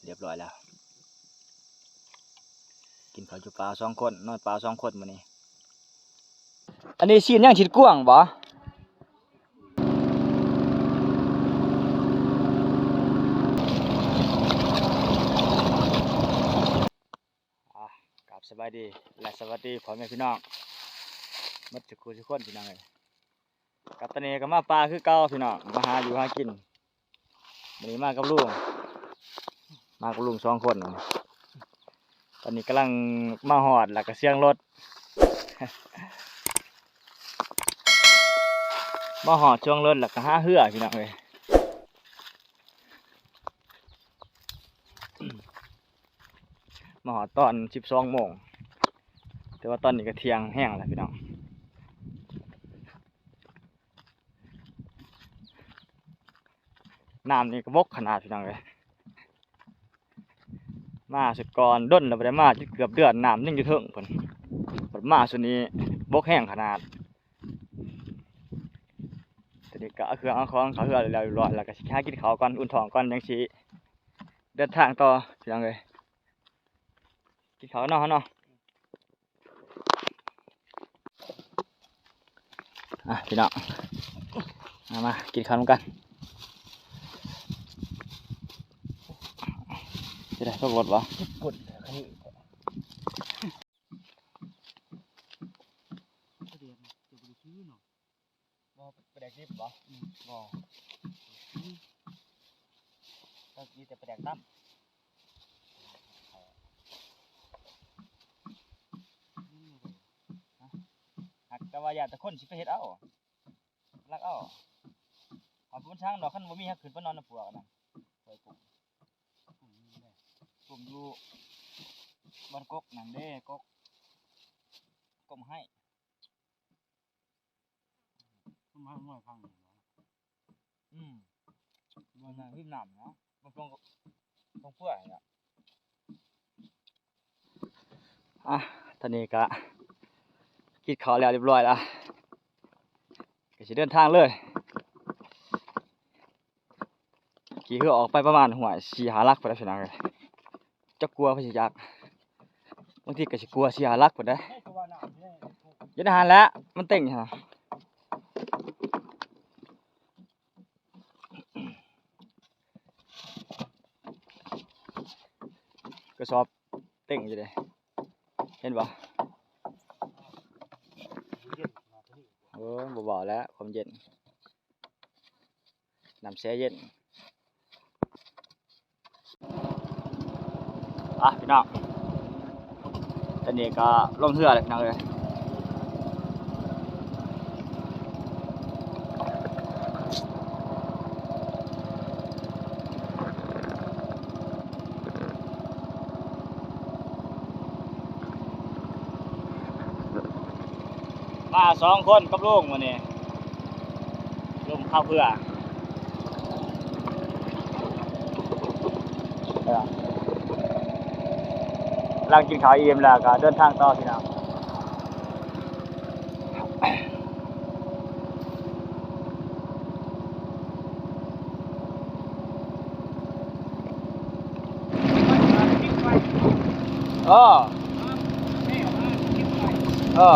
ຮຽບຮ້ອຍແລ້ວ ກິນເຂົ້າຢູ່ປ່າສອງຄົນ ນອນປ່າສອງຄົນມື້ນີ້. ອັນນີ້ຊີ້ນຫຍັງ? ຊີ້ນກວາງບໍ? ອ່າ ກາບສະບາຍດີ ແລະ ສະຫວັດດີພໍ່ແມ່ພີ່ນ້ອງໝົດທຸກຜູ້ທຸກຄົນ ພີ່ນ້ອງເອີຍ. ກັບຕອນນີ້ກໍມາປ່າຄືເກົ່າພີ່ນ້ອງ ມາຫາຢູ່ຫາກິນ. ມື້ນີ້ມາກັບລຸງ ມາກັບລຸງສອງຄົນ. ຕອນນີ້ກຳລັງມາຮອດ ແລ້ວກໍສຽງລົດ ມາຮອດຊ່ວງລົດ ແລ້ວກໍຫາເຮືອພີ່ນ້ອງເອີຍ. ມາຮອດຕອນສິບສອງໂມງ ແຕ່ວ່າຕອນນີ້ກໍທ່ຽງແຮງແລ້ວພີ່ນ້ອງ. ນ້ຳນີ້ກໍບົກຂະໜາດພີ່ນ້ອງເອີຍ. ມາຊຸດກ່ອນດົນແລ້ວບໍ່ໄດ້ມາ ເກືອບເດືອນ ນ້ຳຍັງຢູ່ເທິງພຸ້ນ. ບັດມາຊຸດນີ້ບົກແຮງຂະໜາດ. ຕອນນີ້ກໍເອົາເຄື່ອງເອົາຂອງເຂົ້າເຮືອແລ້ວຮຽບຮ້ອຍ ແລ້ວກໍຊິຫາກິນເຂົ້າກ່ອນ ອຸ່ນທ້ອງກ່ອນ ຈັ່ງຊິເດີນທາງຕໍ່ພີ່ນ້ອງເອີຍ. ກິນເຂົ້າເນາະ ເຮົາເນາະ. ອ່ະ ພີ່ນ້ອງ ມາ ມາກິນເຂົ້ານຳກັນ. ຈະໄດ້ຕົກລົດບໍ່? ກົດແລ້ວຄັນນີ້ ປາແດກ ຈະບໍ່ໄດ້ຊື້ເນາະ. ບໍ່ ປາແດກດິບບໍ່? ອືມ ບໍ່ ອືມ ກໍມີແຕ່ປາແດກຕຳ. ຫາກແຕ່ວ່າຢ້ານແຕ່ຄົນຊິໄປເຮັດເອົາ ລັກເອົາ. ເຮົາບໍ່ມີທາງດອກ ຄັນບໍ່ມີຫາກຂຶ້ນໄປນອນນຳພວກນັ້ນ ໄປກຸ້ມ ກຸ້ມຢູ່ ກຸ້ມຢູ່ບ່ອນກົກນັ້ນເດ້ ກົກ ກົກໄມ້. ຕົ້ນໄມ້ນ້ອຍພັງ ອືມ ບ່ອນນັ້ນລິມນ້ຳເນາະ ບ່ອນ ບ່ອນເປື່ອຍເນາະ. ອ່ະ ຕອນນີ້ກະກິນເຂົ້າແລ້ວຮຽບຮ້ອຍລະ ກະຊິເດີນທາງເລີຍ. ຂີ່ເຮືອອອກໄປປະມານ ຫ້ວຍ ສີ່ຫ້າຫຼັກພຸ້ນແຫຼະພີ່ນ້ອງເອີຍ. ຈັກກວ່າເພິ່ນຊິຈັກ ບາງທີກໍຊິກວ່າສີ່ຫ້າຫຼັກພຸ້ນເດ້. ຢູ່ໃນຫັ້ນແຫຼະ ມັນເຕັງຢູ່ຫັ້ນ. ກະສອບເຕັງຢູ່ເດ້ ເຫັນບໍ່? ໂອ້ຍ ບໍ່ເວົ້າແລ້ວ ຄວາມເຢັນ. ນ້ຳແຊ່ເຢັນ. ອ່ະ ພີ່ນ້ອງ ຕອນນີ້ກໍລົງເຮືອແລ້ວ ພີ່ນ້ອງເອີຍ. ມາສອງຄົນກັບລຸງມື້ນີ້ ລົງເຂົ້າເພື່ອ ຫຼັງກິນເຂົ້າອີ່ມແລ້ວກໍເດີນທາງຕໍ່ ພີ່ນ້ອງ. ເອີ ເອີ.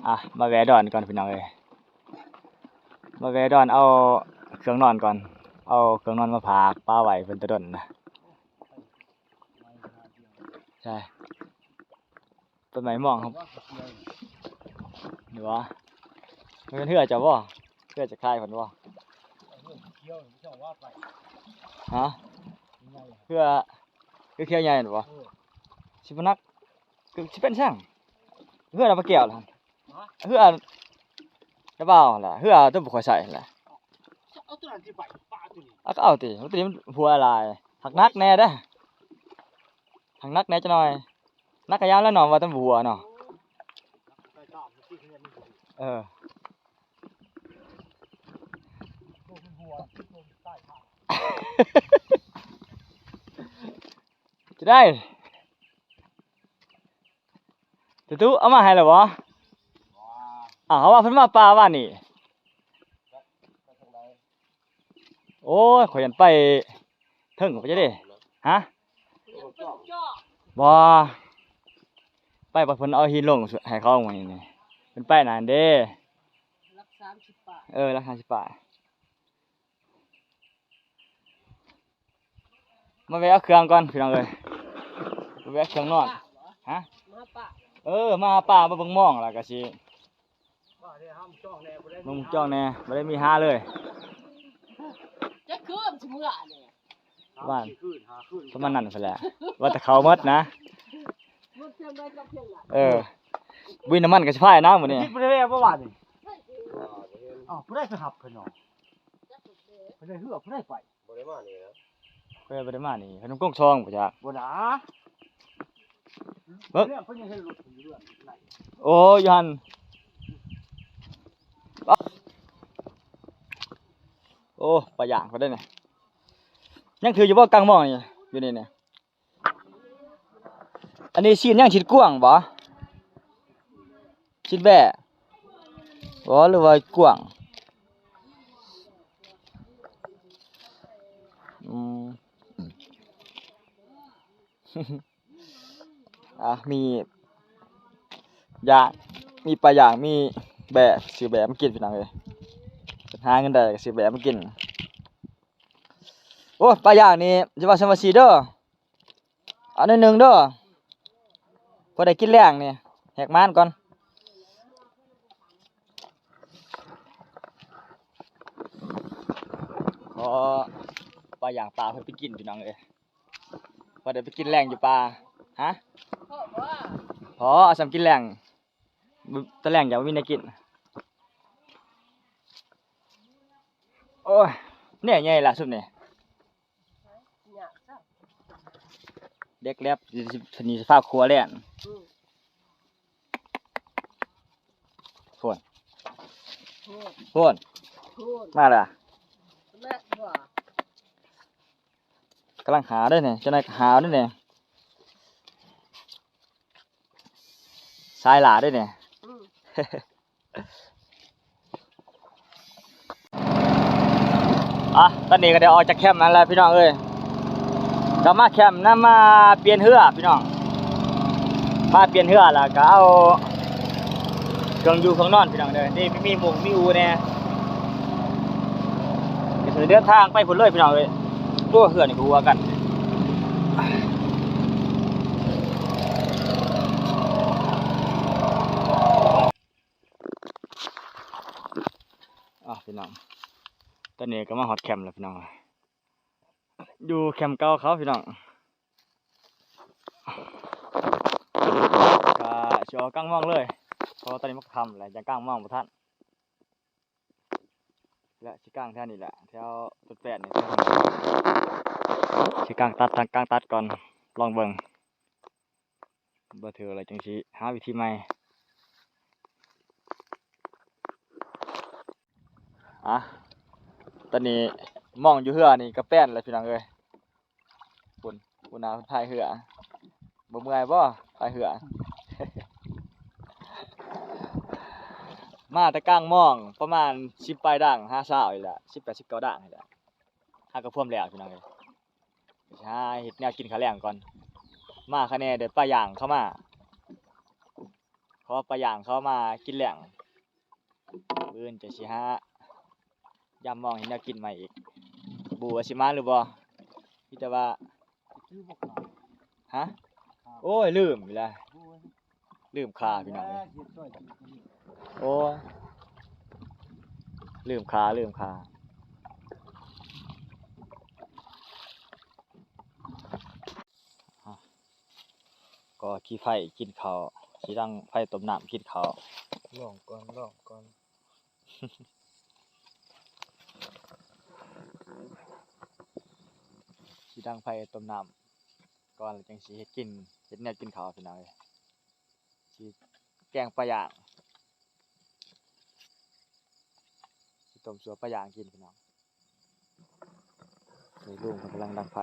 ອ່ະ ມາແວ່ດອນກ່ອນ ພີ່ນ້ອງເອີຍ ມາແວ່ດອນເອົາເຄື່ອງນອນກ່ອນ ເອົາເຄື່ອງນອນມາຝາກປ້າໄວ້ເພິ່ນແຕ່ດົນນະ. ໃຊ່ ຕົ້ນໄມ້ມ່ວງ ນີ້ຫວາ? ມັນເປັນເຮືອເຈົ້າບໍ່? ເຮືອຈະຂາຍເພິ່ນບໍ່? ຮະ? ເຮືອ ເຮືອຂຽວໃຫຍ່ຫັ້ນບໍ່? ເອີ ຊິບໍ່ໜັກ ຄືຊິເປັນຊ່າງ ເຮືອລະປາແກ້ວລະ ຮະ? ເຮືອລະບ່າວຫັ້ນລະ ເຮືອຕົວບໍ່ຄ່ອຍໃຊ້ຫັ້ນລະ ເອົາຕົວນັ້ນຊິໄປ ປາຕົວນີ້ ເອົາກໍເອົາຕິ ຕົວນີ້ມັນຫົວຫຼາຍ ຫາກໜັກແດ່ເດ້ ຫາກໜັກແດ່ຈັກໜ່ອຍ ໜັກກະຢ່າງແລ້ວເນາະ ວ່າແຕ່ບໍ່ຫົວເນາະ ເອີ. ຈະໄດ້ ຕຸຕຸ ເອົາມາໃຫ້ແລ້ວບໍ່? ອ້າວ ເຂົາວ່າເພິ່ນມາປ່າວານນີ້ ໂອ້ຍ ຂ້ອຍຢ້ານໄປເທິງ ໄປຈັ່ງໃດ ຮະ? ບໍ່ ໄປ ເພິ່ນເອົາຫີນລົງໃຫ້ເຂົາມື້ນີ້ ເພິ່ນໄປນັ້ນເດ້ ຫຼັກສາມສິບປາຍ ເອີ ຫຼັກສາມສິບປາຍ ມາແວະເອົາເຄື່ອງກ່ອນພີ່ນ້ອງເອີຍ ມາແວະເຄື່ອງນອນ ຮະ? ມາຫາປາ ເອີ ມາຫາປາ ມາເບິ່ງມອງ ແລ້ວກໍຊິ ເບິ່ງໝູ່ຈ້ອງແດ່ ບໍ່ໄດ້ມີຫາເລີຍ ຈັກຄືນຊິເມືອນີ້ ປະມານນັ້ນພຸ້ນແຫຼະ ວ່າແຕ່ເຂົາໝົດນະ ເອີ ວິນນ້ຳມັນກໍຊິພາຍນຳມື້ນີ້ ບໍ່ໄດ້ແວ່ບໍ່ວ່ານີ້ ອ້າວ ຜູ້ໃດໄປຮັບເພິ່ນເນາະ ເພິ່ນໄດ້ເຮືອ ຜູ້ໃດໄປ ບໍ່ໄດ້ມານີ້ນະ ເພິ່ນບໍ່ໄດ້ມານີ້ ເພິ່ນກົງຊອງບໍ່ຈັກ ບໍ່ນະ ເບິ່ງ ເພິ່ນຍັງເຫັນລົດເພິ່ນຢູ່ເຮືອນ ໂອ້ ຢູ່ຫັ້ນ ໂອ້ ປາຍ່າງເພິ່ນເດ້ນີ້ ຍັງຖືຢູ່ບໍ່ກາງມອງນີ້ ຢູ່ນີ້ນີ້ ອັນນີ້ຊີ້ນຫຍັງ ຊີ້ນກວາງບໍ່? ຊີ້ນແບ້ບໍ່ ຫຼືວ່າກວາງ? ອືມ ອ່ະ ມີຢ່າງ ມີປາຍ່າງ ມີແບ້ ຊື້ແບ້ມາກິນ ພີ່ນ້ອງເອີຍ ຫາເງິນໄດ້ກໍຊື້ແບ້ມາກິນ. ໂອ້ ປາຍ່າງນີ້ ຢ່າວ່າຊັ້ນວ່າຊີ້ເດີ ເອົາໜ້ອຍໜຶ່ງເດີ ພໍໄດ້ກິນແລງນີ້ ແຫກມານກ່ອນ ຂໍປາຍ່າງປາເພິ່ນໄປກິນ ພີ່ນ້ອງເອີຍ ພໍໄດ້ໄປກິນແລງຢູ່ປ່າ ຮະ ພໍ ເອົາສ່ຳກິນແລງ ຕະແລງຢາກບໍ່ມີແນວກິນ ໂອ້ຍ ແນວໃຫຍ່ລະຊຸມນີ້ ເດັກແລັບ ນີ້ຊິພາຄົວແລ່ນ ອືມ ໂພນ ໂພນ ໂພນ ໂພນ ມາລະ ມາ ກຳລັງຫາເດ້ນີ້ ເຈົ້ານາຍກໍຫາເດ້ນີ້ ສາຍຫຼ້າເດ້ນີ້ ອືມ ອ່ະ ຕອນນີ້ກໍໄດ້ອອກຈາກແຄມນັ້ນແລ້ວ ພີ່ນ້ອງເອີຍ ກໍມາແຄມນຳ ມາປ່ຽນເຮືອ ພີ່ນ້ອງ ມາປ່ຽນເຮືອ ແລ້ວກໍເອົາເຄື່ອງຢູ່ເຄື່ອງນອນ ພີ່ນ້ອງເດີ ນີ້ມີມຸ້ງມີອູແດ່ ກໍຊິເດີນທາງໄປພຸ້ນເລີຍ ພີ່ນ້ອງເອີຍ ໂອ້ ເຮືອນີ້ກໍຫົວກັນ. ອ່ະ ພີ່ນ້ອງ ຕອນນີ້ກໍມາຮອດແຄມແລ້ວ ພີ່ນ້ອງ ຢູ່ແຄມເກົ່າເຂົາ ພີ່ນ້ອງ ກໍຊິອອກກາງມອງເລີຍ ເພາະວ່າຕອນນີ້ມັນກໍຄ່ຳແລ້ວ ຍັງກາງມອງບໍ່ທັນ ແລະ ຊິກາງແຖວນີ້ແຫຼະ ແຖວຕົ້ນແປນນີ້ ຊິກາງຕັດ ກາງຕັດກ່ອນ ລອງເບິ່ງ. ບໍ່ຖືກແລ້ວ ຈັ່ງຊິຫາວິທີໃໝ່ ອ່ະ ຕອນນີ້ມອງຢູ່ເຮືອນີ້ກໍແປນແລ້ວ ພີ່ນ້ອງເອີຍ ພຸ້ນ ຫົວໜ້າເພິ່ນພາຍເຮືອ ບໍ່ເມື່ອຍບໍ່ພາຍເຮືອ ມາແຕ່ກາງມອງ ປະມານສິບປາຍດາງ ຫາຊາວນີ້ແຫຼະ ສິບແປດ ສິບເກົ້າດາງນີ້ແຫຼະ ຫາກໍພວມແລ້ວ ພີ່ນ້ອງເອີຍ. ຫາເຮັດແນວກິນຂ້າວແລງກ່ອນ ມາຄະແນໄດ້ປາຍ່າງເຂົ້າມາ ຂໍປາຍ່າງເຂົ້າມາກິນແລງ ມື້ອື່ນຈະຊິຫາ ຍາມມອງເຮັດແນວກິນໃໝ່ອີກ ບໍ່ຮູ້ວ່າຊິມາຫຼືບໍ່ ມີແຕ່ວ່າ ຮະ ໂອ້ຍ ລືມອີກແລ້ວ. ລືມຄາ ພີ່ນ້ອງເອີຍ ໂອ້ຍ ລືມຄາ ລືມຄາ ກໍຂີ້ໄຟກິນເຂົ້າ ຊິດັງໄຟຕົ້ມນ້ຳກິນເຂົ້າ. ລອງກ່ອນ ລອງກ່ອນ. ຊິດັງໄຟຕົ້ມນ້ຳກ່ອນ ແລ້ວຈັ່ງຊິເຮັດກິນ ເຮັດແນວກິນເຂົ້າພີ່ນ້ອງເອີຍ. ຊິແກງປາຍ່າງ ຊິຕົ້ມຊົ່ວປາຍ່າງກິນພີ່ນ້ອງ. ນີ້ລຸງເພິ່ນກຳລັງດັງໄຟ.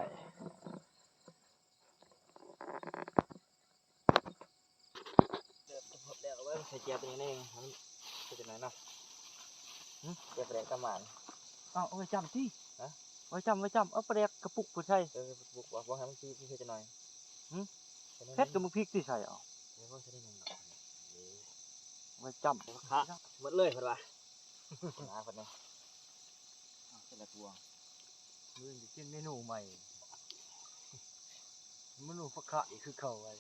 ເລີ່ມຈະໝົດແລ້ວ ເອົາໄວ້ໃສ່ແຈ່ວເປັນຫຍັງແດ່ ໃຫ້ມັນເປັນຈັ່ງໃດເນາະ. ຫຶ ແຈ່ວປາແດກຕຳໝາກ. ເອົາ ເອົາໄວ້ຈ້ຳຕິ. ຮະ ໄວ້ຈ້ຳ ໄວ້ຈ້ຳ ເອົາປາແດກກະປຸກພຸ້ນໃສ່. ເອີ ກະປຸກ ບໍ່ ບໍ່ໃຫ້ມັນຕິດ ເຮັດຈັ່ງໃດ. ຫຶ ໃສ່ໜ້ອຍໜຶ່ງ ເຜັດກໍບໍ່ພິກຕິໃສ່. ເອົາ ເອີ ບໍ່ ໃສ່ໜ້ອຍໜຶ່ງດອກ. ເອີ ໄວ້ຈ້ຳ ຄັກ ໝົດເລີຍເພິ່ນວ່າ. ໜາເພິ່ນເນາະ. ເອົາ ເສັດແລ້ວພວງ ມື້ອື່ນຊິກິນເມນູໃໝ່ ເມນູຜັກຂະອີກຄືເກົ່າໄວ້.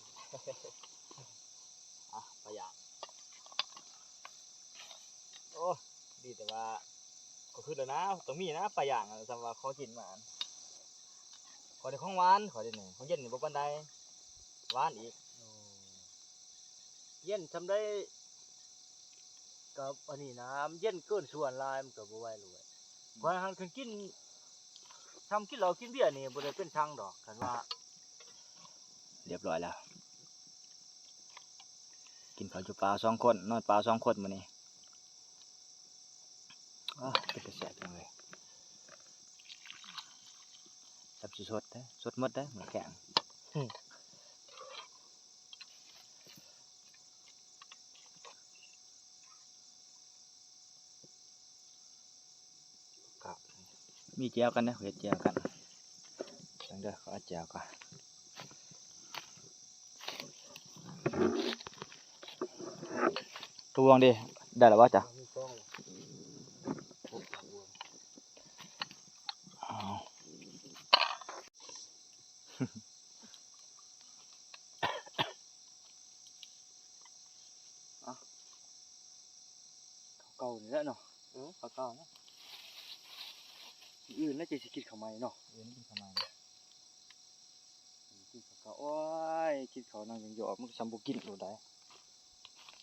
ອ່ະ ປາຍ່າງ. ໂອ້ ດີແຕ່ວ່າ ຂ້ອຍຄິດແລ້ວນະ ຕ້ອງມີນະປາຍ່າງ ສ່ຳວ່າຂໍກິນມາ. ຂ້ອຍໄດ້ຂອງຫວານ ຂ້ອຍໄດ້ນີ້ ຂອງເຢັນນີ້ບໍ່ປານໃດ ຫວານອີກ. ໂອ້ ເຢັນສ່ຳໃດ ກໍອັນນີ້ນະ ມັນເຢັນເກີນສ່ວນຫຼາຍ ມັນກໍບໍ່ໄຫວເລີຍ. ອືມ ຂ້ອຍຫັ້ນຄັນກິນ ຊ່ຳກິນເຫຼົ້າກິນເບຍນີ້ ບໍ່ໄດ້ເປັນສັງດອກ ຄັນວ່າ. ຮຽບຮ້ອຍແລ້ວ ກິນເຂົ້າຢູ່ປ່າສອງຄົນ ນອນປ່າສອງຄົນມື້ນີ້. ອ້າ ເປັນຕາແຊບຈັ່ງເລີຍ. ຈັບຊິສົດເດ້ ສົດໝົດເດ້ ໝາກແຂ້ງ. ກໍມີແຈ່ວກັນເດີ ເຮັດແຈ່ວກັນ. ເບິ່ງເດີ ຂໍເອົາແຈ່ວກ່ອນ. ກະບວງເດ ໄດ້ແລ້ວບໍ່ຈະ? ມີສອງແລ້ວ ຫົກກະບວງ. ເອົາ ເອົາ ເຂົ້າເກົ່ານີ້ແຫຼະເນາະ. ເອີ ເຂົ້າເກົ່ານະ ມື້ອື່ນແລ້ວຈຶ່ງຊິກິນເຂົ້າໃໝ່ເນາະ. ມື້ອື່ນກິນເຂົ້າໃໝ່ ກິນເຂົ້າເກົ່າ. ໂອ້ຍ ກິນເຂົ້ານຳຍັງຢອກ ມັນກໍຊ່ຳບໍ່ກິນໂລດໃດ.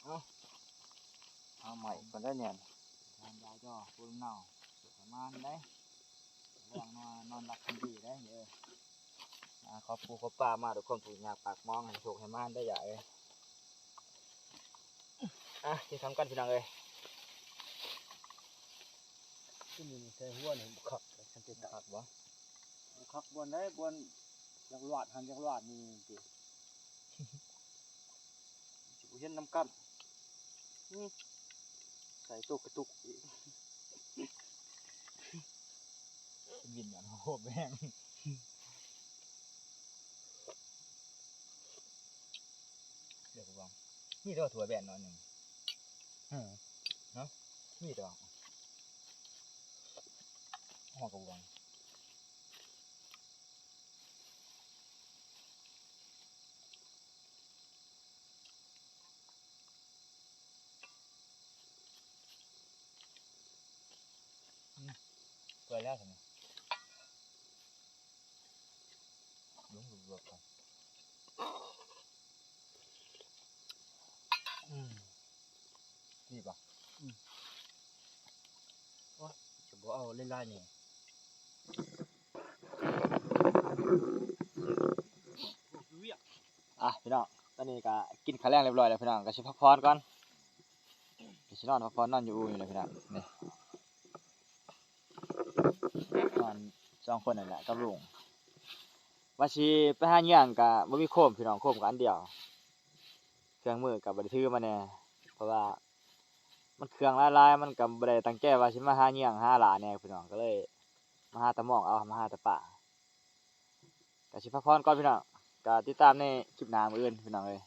ເອົາ ຫາໃໝ່ກ່ອນໄດ໋ແໜ່. ທານຢາຈ່ອ ປູນເນົ່າ ປະມານໃດ ແລງນອນ ນອນຫຼັບຝັນດີໄດ໋ເອີ. ອາ ຂອບປູຂອບປາມາດ້ວຍຄວາມທຸກຍາກປາກໝອງ ໃຫ້ໂຊກໃຫ້ໝານເດີຢາເອີຍ. ອາ ກິນນຳກັນພີ່ນ້ອງເອີຍ. ຄືມື້ນີ້ໃສ່ຫົວນີ້ບໍ່ຄັກ ສັງເກດຕາ. ບໍ່ຄັກບໍ່? ບໍ່ຄັກບ່ອນໃດ ບ່ອນຢາກລວດຫັ້ນຢາກລວດນີ້ຕິ ຊິບໍ່ເຫັນນຳກັນ. ອື ໃສ່ໂຕກະຕຸກອີກ ເປັນວິນຫຍັງໂຫດແຮງ. ເດີກະບວງ ມີແຕ່ວ່າຖົ່ວແບນໜ້ອຍໜຶ່ງ. ເອີ ເນາະ ມີແຕ່ວ່າ ຫົວກະບວງ. ອືມ ເປື່ອຍແລ້ວຊັ້ນນະ ລົງລວກໆກ່ອນ. ອືມ ດີບໍ່? ອືມ ໂອ້ຍ ຈະບໍ່ເອົາຫຼາຍໆນີ້. ອ່ະ ພີ່ນ້ອງ ຕອນນີ້ກະກິນເຂົ້າແລງຮຽບຮ້ອຍແລ້ວພີ່ນ້ອງ ກະຊິພັກຜ່ອນກ່ອນ ກະຊິນອນພັກຜ່ອນ ນອນຢູ່ອູ່ນີ້ແຫຼະພີ່ນ້ອງ. ນີ້ ນອນສອງຄົນນີ້ແຫຼະກັບລຸງ. ວ່າຊິໄປຫາເຫຍື່ອງກະບໍ່ມີໂຄມພີ່ນ້ອງ ໂຄມກະອັນດຽວ ເຄື່ອງມືກະບໍ່ໄດ້ຖືມາແດ່ ເພາະວ່າມັນເຄື່ອງຫຼາຍໆ ມັນກະບໍ່ໄດ້ຕັ້ງໃຈວ່າຊິມາຫາເຫຍື່ອງຫາຫຼ້າແດ່ພີ່ນ້ອງ ກະເລີຍມາຫາແຕ່ມອງເອົາ ມາຫາແຕ່ປາ. ກະຊິພັກຜ່ອນກ່ອນພີ່ນ້ອງ ກະຕິດຕາມໃນຄລິບໜ້າມື້ອື່ນພີ່ນ້ອງເອີຍ.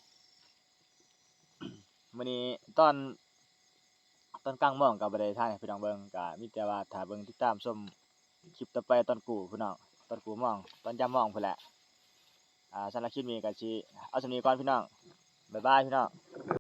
ມື້ນີ້ຕອນ ຕອນກາງມອງກະບໍ່ໄດ້ຖ່າຍໃຫ້ພີ່ນ້ອງເບິ່ງ ກະມີແຕ່ວ່າຖ້າເບິ່ງຕິດຕາມຊົມຄລິບຕໍ່ໄປຕອນກູ້ພີ່ນ້ອງ ຕອນກູ້ມອງ ຕອນຢາມມອງພຸ້ນແຫຼະ. ອ່າ ສຳລັບຄລິບນີ້ກະຊິເອົາສ່ຳນີ້ກ່ອນພີ່ນ້ອງ ບາຍບາຍພີ່ນ້ອງ.